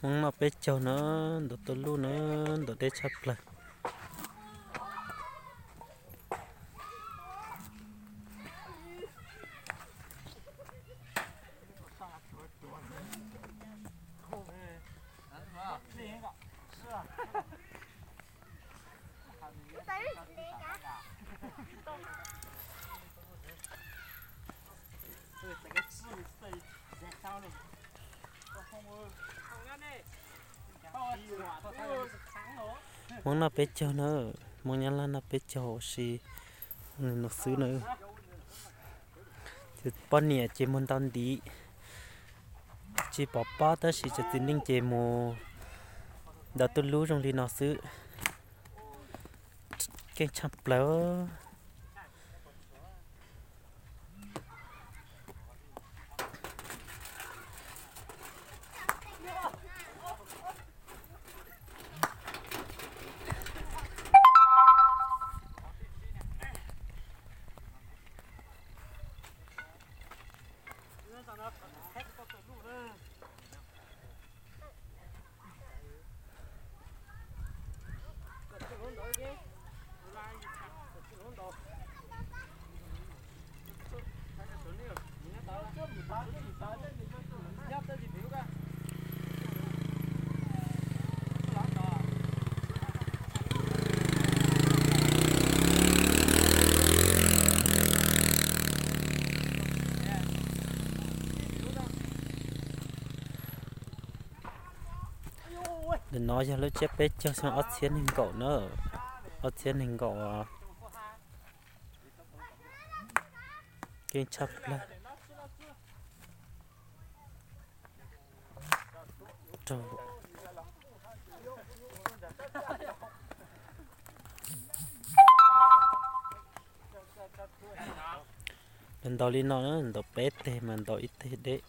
Hmoob noj peb caug na, ntau tuj lub na, ntau deb tshaj plaws. Hmoob noj peb caug na, Hmoob Nyab Laj noj peb caug ua si li no xwb na. Poj niam ces mus ntaus ntiv, tsis pom pob tab sis cov txiv neej ces mus ntau tuj lub zoo li no xwb. Keej tshaj plaws. Ntawm no yog lub tsiab peb caug xyoo ob txhiab nees nkaum na, ob txhiab nees nkaum. Keej tshaj plaws. Ntaus li no, ntaus peb teg mas ntaus ib teg deb.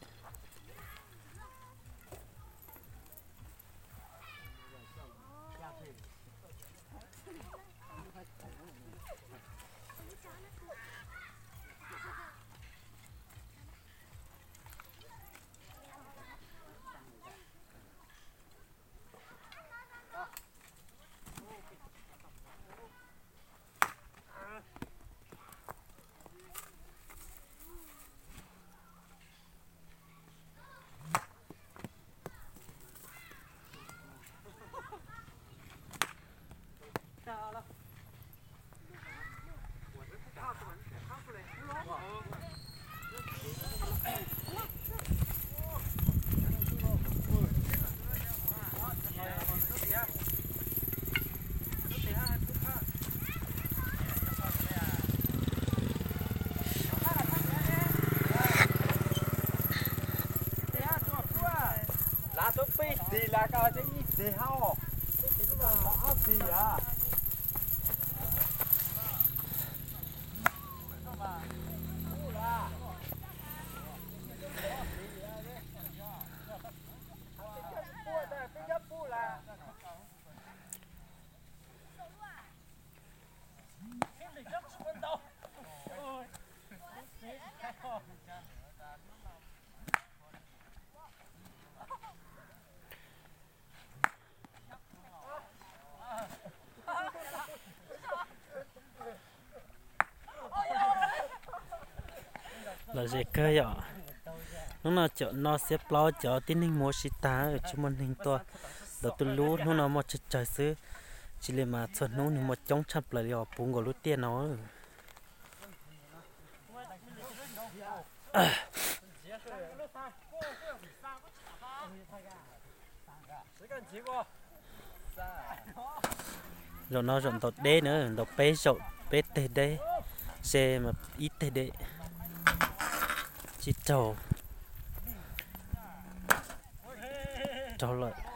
Lom zem kawg yom. Hnub no caum no xiab plaub cov tib neeg mus ua si tag, tsis muaj neeg tuaj ntau tuj lub, hnub no muaj tsawg tsawg xwb. Tsis li mas txhua hnub nws muaj coob tshaj plaws li os, puv nkaus lub tiaj no. Zaum no zaum ntaus deb na, ntaus peb zaum peb teg deb, ze mas ib teg deb. Tsis raug, raug lawm.